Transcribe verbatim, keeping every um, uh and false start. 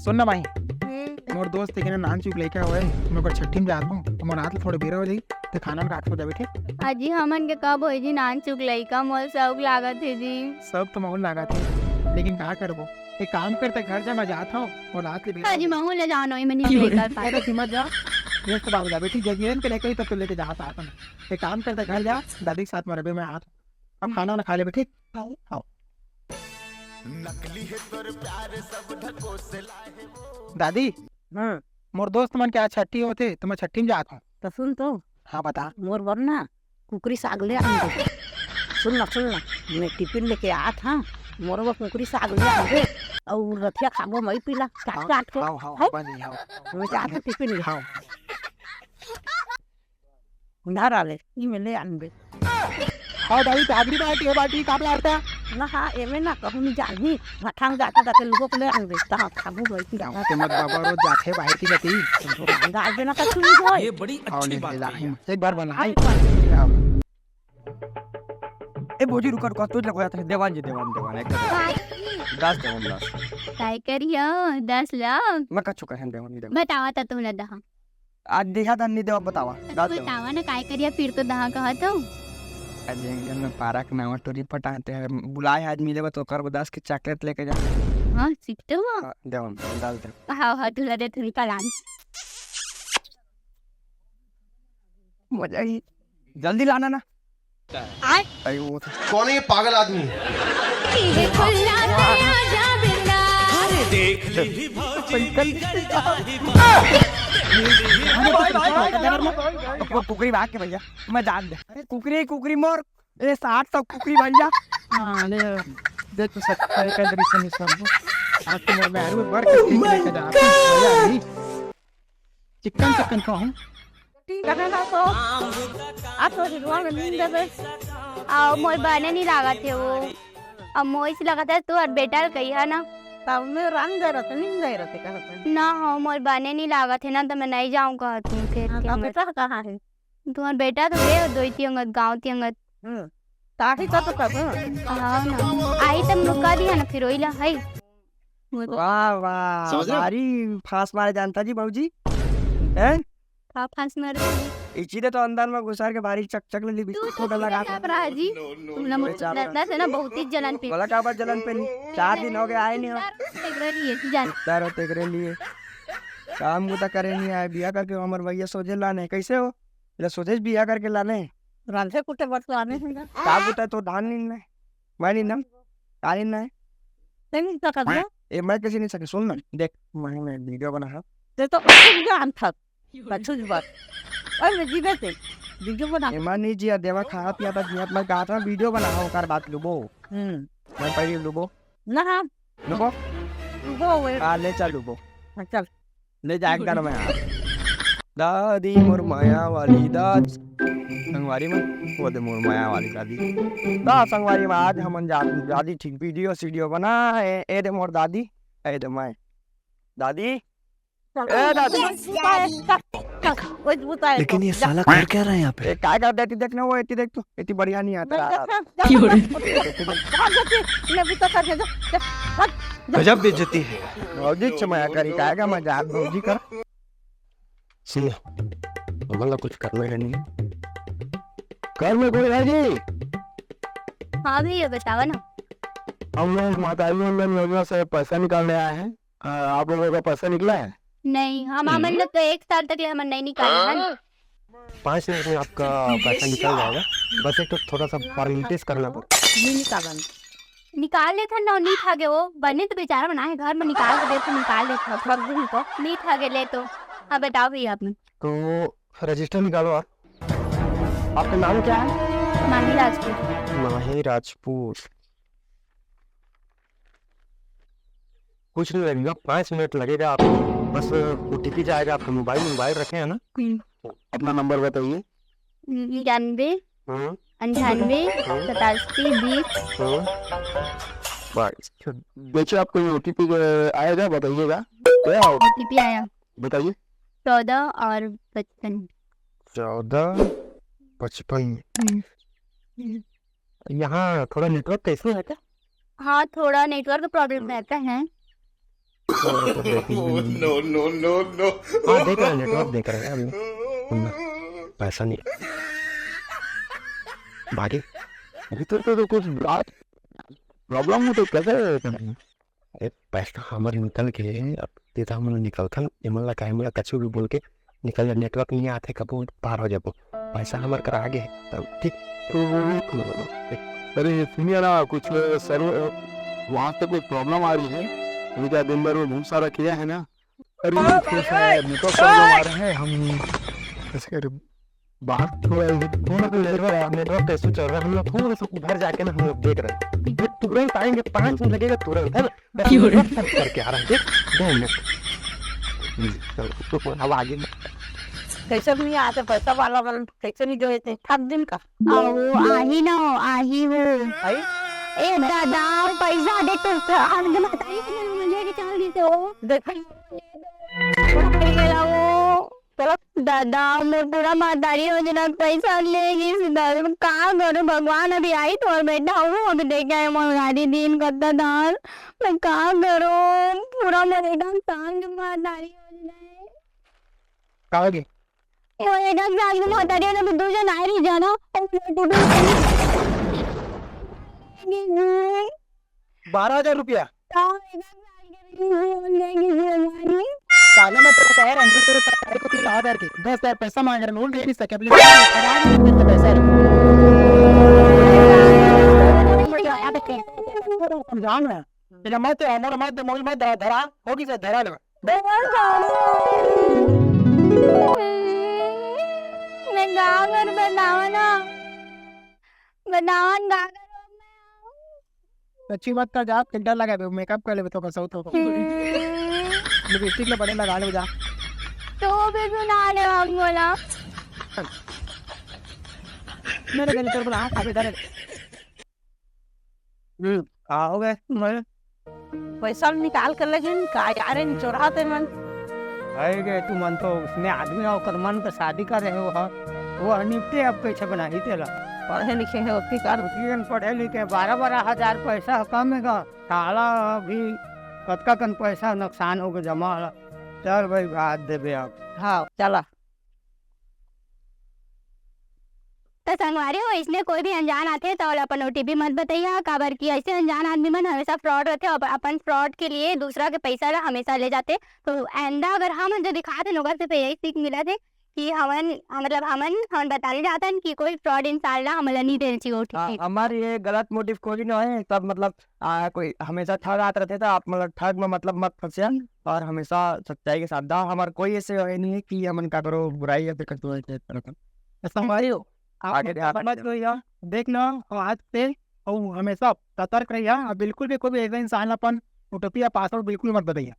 सुन ना माही, हम्म। मोर दोस्त के ना नान चुक लइका होय, मैं ओकर छट्ठी में जात हूँ, तो मोर हाथ ले थोड़े बेरा हो जाही, ते खाना में काट हो जाबे, ठीक? अजी, हमन के कब होई जी नान चुक लइका, मोर शौक लागत हे जी। सब तो महूल लागत हे, लेकिन का करबो, एक काम करते, घर जा, मैं जात हूँ, मोर हाथ ले बेरा हो जाही। महूल ले जाओ, नहीं, मैं नहीं कर पाए। अरे, मत जा, ये तो बाबू जाबे, ठीक, जगियन के लेके ही तब तो लेके जात आता ना। एक काम करते, घर जा, दादी के साथ में रबे, मैं आत हूँ। अब खाना वाना खा लेबे, ठीक? हाँ। नकली है तोर प्यार, सब ढकोस लाए वो। दादी, हाँ। मोर दोस्त मन के आज छट्ठी होथे, तो मैं छट्ठी में जात हूँ। तो सुन तो। हाँ, बता। मोर बर ना कुकरी साग ले आन दे। सुन ना, सुन ना, मैं टिफिन लेके आत हूँ, मोर बर कुकरी साग ले आन दे। अउ रथिया खाबो मई पीला, काट हाँ, काट के। हाँ, हाँ, है? बन जाई, हाँ। मैं जात हूँ टिफिन ले। हाँ। उधार आले, ई में ले आनबे। हाँ दाई, तो आगरी बाटी है, बाटी काप लाड़ता। ना हाँ, एमे ना कहूँ नहीं जानी, भठांग जाता जाके लोगों को ले आनबे, ता खाबू गई की जाओ। तो मत बाबा रोज जाते बाहर की गति। डाल देना का चुन गई। ये बड़ी हाँ, अच्छी ले बात ला, कही। एक बार बना। हाँ, एक बार। ए भौजी, रुका, रुका, तू लगवा था, देवान जी, देवान, देवान, एक बार। हाँ। दस देवान, दस। काय करियो, दस ला? मैं कछु कहन देवान, देवान। बतावा ता तू ना दहा। आज देहा दान नहीं देवा, बतावा। तो बतावा ना, काय करिया, फिर तो दहा कहा तो। आज एक जन में पारा के नावा टोरी पटाते हैं, बुलाए आज मिले बा तो ओकर बदास के चॉकलेट लेके जा। हाँ, सीखते हुआ। हाँ, देवन, डाल दे। हाँ, हाँ, तुला दे, तुम कलान। मजा ही। जल्दी लाना ना। आय। अरे वो तो कौन है ये पागल आदमी? वो कुकरी भाग के भैया, मैं जान दे। अरे कुकरी, कुकरी मोर, ए साठ सौ कुकरी भैया। हाँ, ले, दे तो सकता है, कल रिश्ते में सब। आज तो मोर में आलू बड़ के ठीक लेके जा। भैया, नहीं। चिकन, चिकन खाऊं? ठीक है ना तो? आ तो हिरवा में नींद देबे। आ, मोर बने नहीं लागत है वो। अब मोइस लगत है, तू और बेटा ल कही है ना। तब में रंग दे रहते, नींद दे रहते कहते। ना हो, मोर बने नहीं लागत है ना, तो मैं नहीं जाऊँ कहत हूँ खेत हाँ, के तब में। बेटा कहाँ है? तुम्हार बेटा तो गए हो दोई तियंगत, गाँव तियंगत। हम्म। ताही तो, तो कब? हाँ ना। आई तब मुका दिया ना, फिर वही ला, है। वाह, वाह, समझ रहे हो? भारी फांस मारे जानता जी बाबूजी। हैं? का फांस मारे? इची दे तो अंदर में घुसर के भारी चक चक ले ली, तू बिस्कुट तो खोटा लगा के। आप रहा जी। तुम ना मुझे बेचारा। लड़ना से ना बहुत ही जलन पे। बोला का बात जलन पे नहीं? चार दिन हो गए आए नहीं हो। तेरे लिए, तू जान। इतना रो तेरे लिए। काम को तो करे नहीं आए, बिया करके हमर भैया सोझे लाने। कैसे हो? ले सोझे बिया करके लाने। रांधे कुटे बरसाने हैं ना। का कुटे तो धान नहीं ना। मैं नहीं ना। का नहीं ना। नहीं, नहीं, क्या कर दिया? ए, मैं कैसे नहीं सके? सुन ना, देख, मैं, मैं वीडियो बना है। ते तो जान था। बचुज बात। ओए, मैं जीवे से। वीडियो बना। ए, मैं नहीं जिया, देवा खाना पिया था, जिया, मैं कहा था, वीडियो बना, ओकर बात लुबो। हम्म। मैं पहले लुबो। ना, हाँ। लुबो? लुबो, वे। हाँ, ले चल लुबो। हाँ, चल। ले जाए कर मैं। दादी मोर माया वाली दादी। संगवारी में, वो दे मोर माया वाली दादी। दा संगवारी में आज हमन जा-, दादी ठीक वीडियो सीडियो बना है। ए दे मोर दादी, ए दे मैं। दादी, ए दादी। लेकिन ये साला कर क्या रहा है यहाँ पे? ए, काय कर देती देख ना वो, एती देख तो, एती बढ़िया नहीं आता। गजब बेइज्जती है। भौजी से मया करी, काय का मजाक भौजी कर। सुनो, हमन ला कुछ करना है नहीं। कर में कोई है जी? हाँ भैया, बतावा ना। हम लोग माताजी वंदन योजना से पैसा निकालने आए हैं। अ, आप लोगों का पैसा निकला है? नहीं, हम, हमन लोग तो एक साल तक ले हमन नहीं निकाले हन। पाँच मिनट में आपका पैसा निकल जाएगा, बस एक तो थोड़ा सा फॉर्मेलिटीज करना पड़ेगा। नहीं निकालन। निकाल लेथन ना, नहीं था गे वो, बने तो बेचारा बना है, घर में निकाल के देते, निकाल लेथन, रख दे तो, नहीं था गे ले तो। हाँ, बताओ भैया आपने। तो रजिस्टर निकालो आप। आपका नाम क्या है? माही राजपूत। माही राजपूत। कुछ नहीं लगेगा, पाँच मिनट लगेगा आपको, बस ओटीपी जाएगा आपका मोबाइल, मोबाइल रखे हैं ना? हम्म। अपना नंबर बताइए। निन्यानवे, हम्म। अंठानवे, हम्म। सतासी, बीस। हम्म। बस। देखिए, आपको ये ओटीपी आएगा, बताइएगा। क्या आओ? ओटीपी आया। बताइए। चौदह और पचपन। चौदह पचपन। हम्म। यहाँ थोड़ा नेटवर्क का इशू है क्या? हाँ, थोड़ा नेटवर्क प्रॉब्लम रहता है। तो, तो देख लीजिए। No, no, no, no. हाँ, देख रहे हैं, नेटवर्क देख रहे हैं अभी। सुनना, पैसा नहीं। भागे। अभी तो, तो, तो कुछ बात, प्रॉब्लम हो तो कैसे? अरे, पैसा हमर निकल के, अब ते तो हमन निकलथन, एमन ला काहे, एमन ला कछु भी बोल के निकल जा, नेटवर्क नहीं आथे, कबो पार हो जाबो। पैसा हमर करा आगे है, तब ठीक। अरे सुनिए ना, कुछ सर, वहाँ से कुछ प्रॉब्लम आ रही है। अभी क्या दिन भर में बहुत सारा किया है ना। अरे थोड़ा सा नेटवर्क प्रॉब्लम आ रहा है, हम कैसे करें? बाहर थोड़ा, थोड़ा सा नेटवर्क, नेटवर्क का इशू चल रहा है। हम लोग थोड़ा सा उधर जाके ना हम लोग देख रहे हैं, ये तुरंत आएंगे, पाँच मिनट लगेगा तुरंत, है ना? बस हम लोग सर्च करके आ रहे हैं, देख, दो मिनट। हम्म, चलो, तो अब आगे। कैसे नहीं आते पैसा वाला मन, कैसे नहीं जो थे हर दिन का। आओ, आही ना हो, आही हो। भाई ए दादा, पैसा दे तो, हम तो बताइए कि हम लेके चल देते हो। देख मेरा वो दादा, मैं पूरा महतारी हो जना, पैसा ले गई सीधा। मैं का करूं भगवान, अभी आई तो और बैठा हूँ, अभी देख आए महतारी दिन कत्ता दान। मैं का करूं, पूरा मेरे एकदम तंग महतारी हो जना है। कहाँ गए? वो एकदम तंग महतारी हो जना, दो जन आए रही जाना। बारह हजार रुपया। साले में तेरे कह रहा हूँ, तेरे सरकारी को तीन हजार की, दस हजार पैसा मांग रहे, नोट दे नहीं सके, अपने पैसा है। समझाओ ना, तेरा मत है, हमारा मत है, मोबाइल मत धरा, धरा, होगी से धरा लो। मैं गाँव घर बतावा ना, बतावा ना, गाँव घर अच्छी बात कर जा, फिल्टर लगा दे, मेकअप कर लेबे तो कसौ तो। लिपस्टिक ले बड़े लगा ले जा। तो भी सुना ले हम बोला। मेरे गले तेरे को हाँ, अबे इधर। हम्म, का हो गए? मैं पैसा निकाल कर लेकिन का यार इन चोराते मन। है गए तू मन तो उसने आदमी और कर मन का शादी कर रहे हो, हाँ? वो निपटे अब कैसे बनाही तेला। पढ़े लिखे है ओतकी कर। उतनी पढ़े लिखे, बारह बारह हजार पैसा कम है का? साला अभी कतका कन पैसा नुकसान हो गया जमा वाला। चल भाई, भात देबे अब। हाँ चला। तो संगवारी हो, इसने कोई भी अनजान आथे तो ओला अपन ओटीपी मत बताइया, काबर कि ऐसे अनजान आदमी मन हमेशा फ्रॉड रहते और अपन फ्रॉड के लिए दूसरा के पैसा ला हमेशा ले जाते। तो आइंदा अगर हम जो दिखाते हैं, ओकर से तो यही सीख मिला थे कि हमन, मतलब हमन, हमन बताने जाते हैं कि कोई फ्रॉड इंसान ला हमला नहीं देना चाहिए हाँ, ओटीपी। हमार ये गलत मोटिव कोई ना है, सब मतलब आ, कोई हमेशा ठग आत रहते, तो आप मतलब ठग में मतलब मत फंसिया और हमेशा सच्चाई के साथ दा। हमार कोई ऐसे है नहीं है कि हमन का करो बुराई या फिर कटो ऐसे तरह का। संगवारी हो, आप आगे ध्यान मत जो यार, देख ना, आज से और हमेशा सतर्क रहिया और बिल्कुल भी कोई भी ऐसा इंसान अपन ओटीपी या पासवर्ड बिल्कुल मत बताइए।